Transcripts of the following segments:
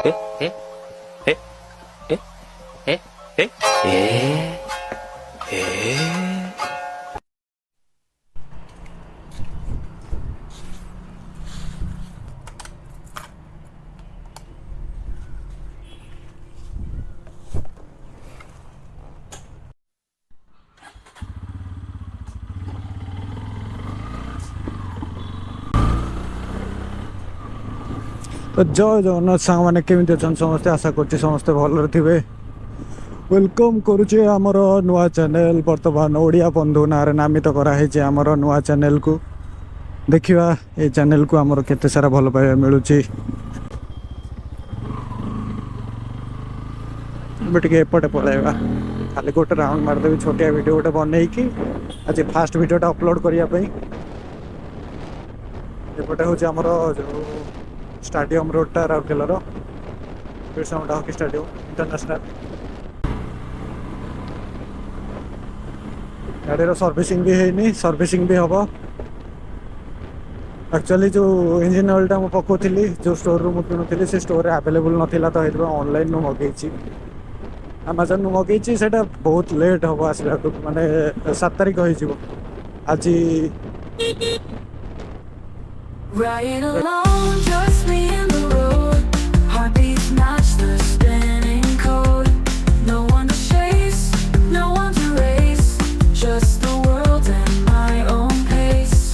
えええええええええ。 ତ ଜୟ ଜଗନ୍ନାଥ ସାଙ୍ଗମାନେ, କେମିତି ଅଛନ୍ତି ସମସ୍ତେ? ଆଶା କରୁଛି ସମସ୍ତେ ଭଲରେ ଥିବେ। Welcome କରୁଛି ଆମର ନୂଆ ଚ୍ୟାନେଲ୍। ବର୍ତ୍ତମାନ ଓଡ଼ିଆ ବନ୍ଧୁ ନାଁରେ ନାମିତ କରାହେଇଛି ଆମର ନୂଆ ଚ୍ୟାନେଲ୍କୁ। ଦେଖିବା ଏ ଚ୍ୟାନେଲ୍କୁ ଆମର କେତେ ସାରା ଭଲ ପାଇବା ମିଳୁଛି। ଏବେ ଟିକେ ଏପଟେ ପଳାଇବା, ଖାଲି ଗୋଟେ ରାଉଣ୍ଡ ମାରିଦେବି, ଛୋଟିଆ ଭିଡ଼ିଓ ଗୋଟେ ବନେଇକି ଆଜି ଫାଷ୍ଟ ଭିଡ଼ିଓଟା ଅପଲୋଡ଼ କରିବା ପାଇଁ। ଏପଟେ ହେଉଛି ଆମର ଯେଉଁ ଷ୍ଟାଡିୟମ୍ ରୋଡ଼ଟା, ରାଉରକେଲାର Birsa Munda hockey stadium international. ଗାଡ଼ିର ସର୍ଭିସିଂ ବି ହେଇନି, ସର୍ଭିସିଂ ବି ହେବ। ଆକ୍ଚୁଆଲି ଯେଉଁ ଇଞ୍ଜିନ୍ ଅଏଲ୍ଟା ମୁଁ ପକାଉଥିଲି, ଯେଉଁ ଷ୍ଟୋରରୁ ମୁଁ କିଣୁଥିଲି, ସେ ଷ୍ଟୋରରେ ଆଭେଲେବୁଲ୍ ନଥିଲା, ତ ସେଥିପାଇଁ ଅନଲାଇନ୍ରୁ ମଗେଇଛି, ଆମାଜନରୁ ମଗେଇଛି। ସେଇଟା ବହୁତ ଲେଟ୍ ହେବ ଆସିବାକୁ, ମାନେ 7 ତାରିଖ ହେଇଯିବ ଆଜି। Ride alone, just me and the road. Heartbeats match the spinning code. No one to chase, no one to race. Just the world and my own pace.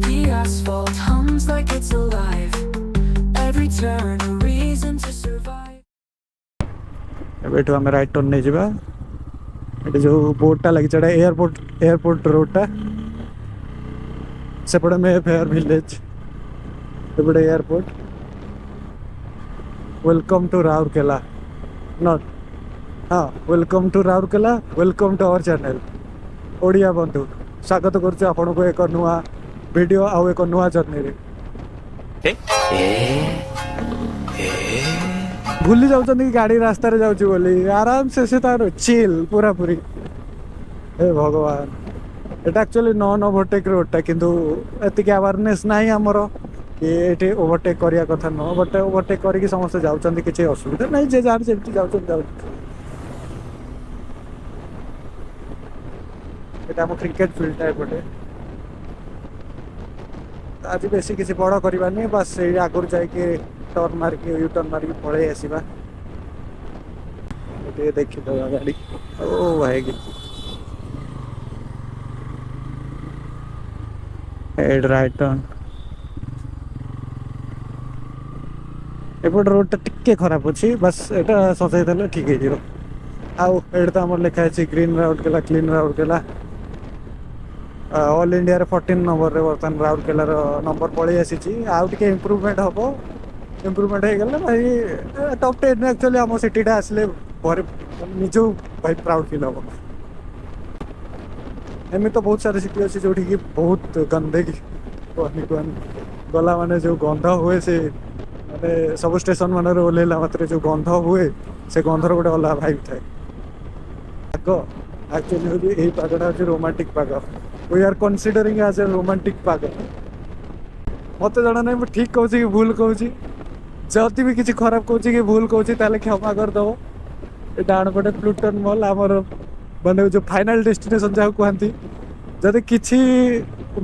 The asphalt hums like it's alive. Every turn a reason to survive. ଏବେ ଏଠୁ ଆମେ right turn ନେଇଯିବା। ଏଠି ଯେଉଁ ବୋର୍ଡ଼ଟା ଲାଗିଛି, ଏଇଟା airport, airport ରୋଡ଼ଟା। ସେପଟେ ମେ ଫେୟାର ଭିଲେଜ, ଏପଟେ airport. Welcome to Rourkela, not, ହଁ, welcome to Rourkela, welcome to our channel Odia ବନ୍ଧୁ। ସ୍ୱାଗତ କରୁଛୁ ଆପଣଙ୍କୁ ଏକ ନୂଆ ଭିଡ଼ିଓ ଆଉ ଏକ ନୂଆ ଜର୍ଣ୍ଣିରେ। ଏ ଏ ଏ। ଭୁଲି ଯାଉଛନ୍ତି କି ଗାଡ଼ି ରାସ୍ତାରେ ଯାଉଛି ବୋଲି। ଆରାମସେ ସେ ତାର ଚିଲ୍ ପୁରାପୁରି। ହେ ଭଗବାନ, ଏଟା ଆକ୍ଚୁଆଲି ନନ୍ ଓଭରଟେକ୍ ରୋଡ଼ଟା, କିନ୍ତୁ ଏତିକି ଆୱାରନେସ୍ ନାହିଁ ଆମର କି ଏଠି ଓଭରଟେକ୍ କରିବା କଥା ନୁହଁ। ବଟ୍ ଓଭରଟେକ୍ କରିକି ସମସ୍ତେ ଯାଉଛନ୍ତି, କିଛି ଅସୁବିଧା ନାହିଁ। ଯେ ଯାହାର ଯେମିତି ଯାଉଛନ୍ତି ଯାଉଛନ୍ତି। ଏଟା ଆମ କ୍ରିକେଟ ଫିଲ୍ଡଟା ଏପଟେ। ଆଜି ବେଶୀ କିଛି ବଡ଼ କରିବାନି, ବାସ୍ ସେଇ ଆଗରୁ ଯାଇକି ଟର୍ନ ମାରିକି, you turn ମାରିକି ପଳେଇ ଆସିବା। ଟିକେ ଦେଖିଦେବା ଗାଡ଼ି। ଓ ଭାଇ, ଏଇଠି ରାଇଟ୍ ଟର୍ନ। ଏପଟ ରୋଡ଼ଟା ଟିକେ ଖରାପ ଅଛି, ବାସ୍ ଏଇଟା ସଜେଇ ଦେଲେ ଠିକ୍ ହେଇଯିବ। ଆଉ ଏଇଠି ତ ଆମର ଲେଖା ହେଇଛି green Rourkela, clean Rourkela. All ଇଣ୍ଡିଆରେ 14 ନମ୍ବରରେ ବର୍ତ୍ତମାନ ରାଉରକେଲାର ନମ୍ବର ପଳେଇ ଆସିଛି। ଆଉ ଟିକେ ଇମ୍ପ୍ରୁଭମେଣ୍ଟ ହେବ। ଇମ୍ପ୍ରୁଭମେଣ୍ଟ ହେଇଗଲେ ଭାଇ, ଟପ୍ 10 ଆକ୍ଚୁଆଲି ଆମ ସିଟିଟା ଆସିଲେ ପରେ ନିଜକୁ ଭାଇ ପ୍ରାଉଡ଼ ଫିଲ୍ ହେବ। ଏମିତି ତ ବହୁତ ସାରା ସିଟି ଅଛି ଯେଉଁଠିକି ବହୁତ ଗନ୍ଧେକି, କୁହନି କୁହନି, ଗଲା ମାନେ ଯେଉଁ ଗନ୍ଧ ହୁଏ, ସେ ମାନେ ସବୁ ଷ୍ଟେସନ ମାନଙ୍କରେ ଓହ୍ଲେଇଲା ମାତ୍ରେ ଯେଉଁ ଗନ୍ଧ ହୁଏ, ସେ ଗନ୍ଧର ଗୋଟେ ଅଲଗା ଭାଇବ୍ ଥାଏ। ପାଗ ଆକ୍ଚୁଆଲି ହେଉଛି, ଏଇ ପାଗଟା ହେଉଛି ରୋମାଣ୍ଟିକ୍ ପାଗ। We are considering as a romantic ପାଗ। ମତେ ଜଣା ନାହିଁ ମୁଁ ଠିକ୍ କହୁଛି କି ଭୁଲ କହୁଛି। ଯଦି ବି କିଛି ଖରାପ କହୁଛି କି ଭୁଲ କହୁଛି, ତାହେଲେ କ୍ଷମା କରିଦେବ। ଏ ଡାହାଣ ପଟେ ପ୍ଲୁଟନ୍ ମଲ୍, ଆମର ମାନେ ଯେଉଁ ଫାଇନାଲ୍ ଡେଷ୍ଟିନେସନ୍ ଯାହାକୁ କୁହନ୍ତି। ଯଦି କିଛି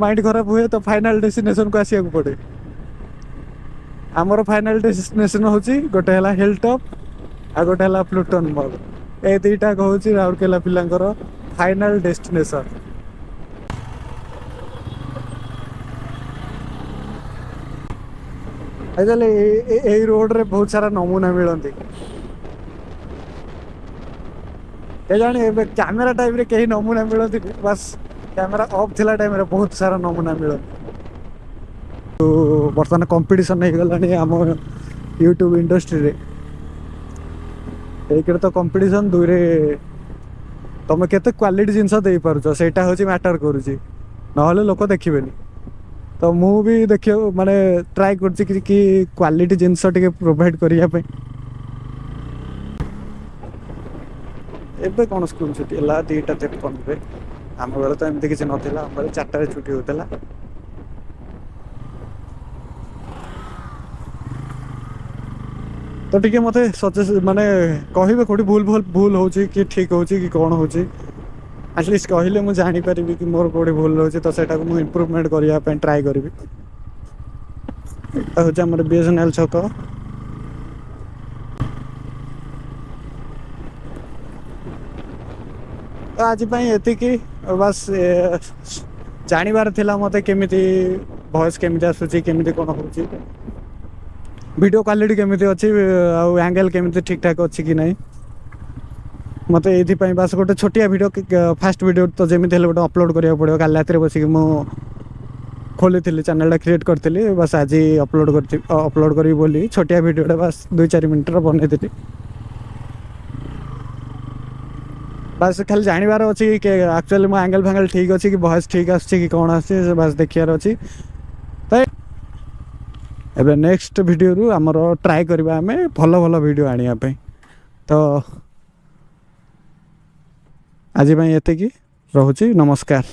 ମାଇଣ୍ଡ ଖରାପ ହୁଏ ତ ଫାଇନାଲ୍ ଡେଷ୍ଟିନେସନ୍କୁ ଆସିବାକୁ ପଡ଼େ। ଆମର ଫାଇନାଲ୍ ଡେଷ୍ଟିନେସନ୍ ହେଉଛି ଗୋଟେ ହେଲା ହିଲ୍ ଟପ୍ ଆଉ ଗୋଟେ ହେଲା ପ୍ଲୁଟନ୍ ମଲ୍। ଏ ଦୁଇଟା ହେଉଛି ରାଉରକେଲା ପିଲାଙ୍କର ଫାଇନାଲ୍ ଡେଷ୍ଟିନେସନ୍। ଆକ୍ଚୁଆଲି ଏଇ ରୋଡ଼ରେ ବହୁତ ସାରା ନମୁନା ମିଳନ୍ତି। କେଜାଣି ଏବେ କ୍ୟାମେରା ଟାଇମ୍ରେ କେହି ନମୁନା ମିଳନ୍ତିନି, ବାସ୍ କ୍ୟାମେରା ଅଫ୍ ଥିଲା ଟାଇମ୍ରେ ବହୁତ ସାରା ନମୁନା ମିଳନ୍ତି। ତ ବର୍ତ୍ତମାନ କମ୍ପିଟିସନ୍ ହେଇଗଲାଣି ଆମ ୟୁଟ୍ୟୁବ୍ ଇଣ୍ଡଷ୍ଟ୍ରିରେ। ଏକରେ ତ କମ୍ପିଟିସନ୍, ଦୁଇରେ ତମେ କେତେ କ୍ୱାଲିଟି ଜିନିଷ ଦେଇପାରୁଛ, ସେଇଟା ହେଉଛି ମ୍ୟାଟର୍ କରୁଛି, ନହେଲେ ଲୋକ ଦେଖିବେନି। ତ ମୁଁ ବି ଦେଖିବାକୁ ମାନେ ଟ୍ରାଏ କରୁଛି କି କ୍ୱାଲିଟି ଜିନିଷ ଟିକେ ପ୍ରୋଭାଇଡ଼ କରିବା ପାଇଁ। ଏବେ କ'ଣ ସ୍କୁଲ ଛୁଟି ହେଲା 2:53ରେ। ଆମ ବେଳେ ତ ଏମିତି କିଛି ନଥିଲା, ଆମ ବେଳେ 4ଟାରେ ଛୁଟି ହେଉଥିଲା। ତ ଟିକେ ମୋତେ ସଜେଷ୍ଟ ମାନେ କହିବେ କେଉଁଠି ଭୁଲ ଭୁଲ ଭୁଲ ହେଉଛି କି ଠିକ୍ ହେଉଛି କି କ'ଣ ହେଉଛି, ଆଟଲିଷ୍ଟ କହିଲେ ମୁଁ ଜାଣିପାରିବି କି ମୋର କେଉଁଠି ଭୁଲ ରହୁଛି, ତ ସେଇଟାକୁ ମୁଁ ଇମ୍ପ୍ରୁଭମେଣ୍ଟ କରିବା ପାଇଁ ଟ୍ରାଏ କରିବି। ଏଇଟା ହେଉଛି ଆମର ବିଏସ୍ଏନ୍ଏଲ୍ ଛକ। ତ ଆଜି ପାଇଁ ଏତିକି ବାସ୍, ଜାଣିବାର ଥିଲା ମୋତେ କେମିତି ଭଏସ୍ କେମିତି ଆସୁଛି, କେମିତି କ'ଣ ହେଉଛି, ଭିଡ଼ିଓ କ୍ୱାଲିଟି କେମିତି ଅଛି, ଆଉ ଆଙ୍ଗେଲ୍ କେମିତି ଠିକ୍ଠାକ୍ ଅଛି କି ନାହିଁ। ମୋତେ ଏଇଥିପାଇଁ ବାସ୍ ଗୋଟେ ଛୋଟିଆ ଭିଡ଼ିଓ, ଫାଷ୍ଟ ଭିଡ଼ିଓ ତ ଯେମିତି ହେଲେ ଗୋଟେ ଅପଲୋଡ଼ କରିବାକୁ ପଡ଼ିବ। କାଲି ରାତିରେ ବସିକି ମୁଁ ଖୋଲିଥିଲି, ଚ୍ୟାନେଲଟା କ୍ରିଏଟ୍ କରିଥିଲି, ବାସ୍ ଆଜି ଅପଲୋଡ଼ କରିଥିଲି, ଅପଲୋଡ଼ କରିବି ବୋଲି ଛୋଟିଆ ଭିଡ଼ିଓଟା ବାସ୍ 2-4 ମିନିଟ୍ର ବନେଇଥିଲି। ବାସ୍ ଖାଲି ଜାଣିବାର ଅଛି କି ଆକ୍ଚୁଆଲି ମୋ ଆଙ୍ଗେଲ୍ ଫାଙ୍ଗେଲ୍ ଠିକ୍ ଅଛି କି ଭଏସ୍ ଠିକ୍ ଆସୁଛି କି କ'ଣ ଆସୁଛି, ସେ ବାସ୍ ଦେଖିବାର ଅଛି। ତ ଏବେ ନେକ୍ସଟ ଭିଡ଼ିଓରୁ ଆମର ଟ୍ରାଏ କରିବା ଆମେ ଭଲ ଭଲ ଭିଡ଼ିଓ ଆଣିବା ପାଇଁ। ତ ଆଜି ପାଇଁ ଏତିକି ରହୁଛି, ନମସ୍କାର।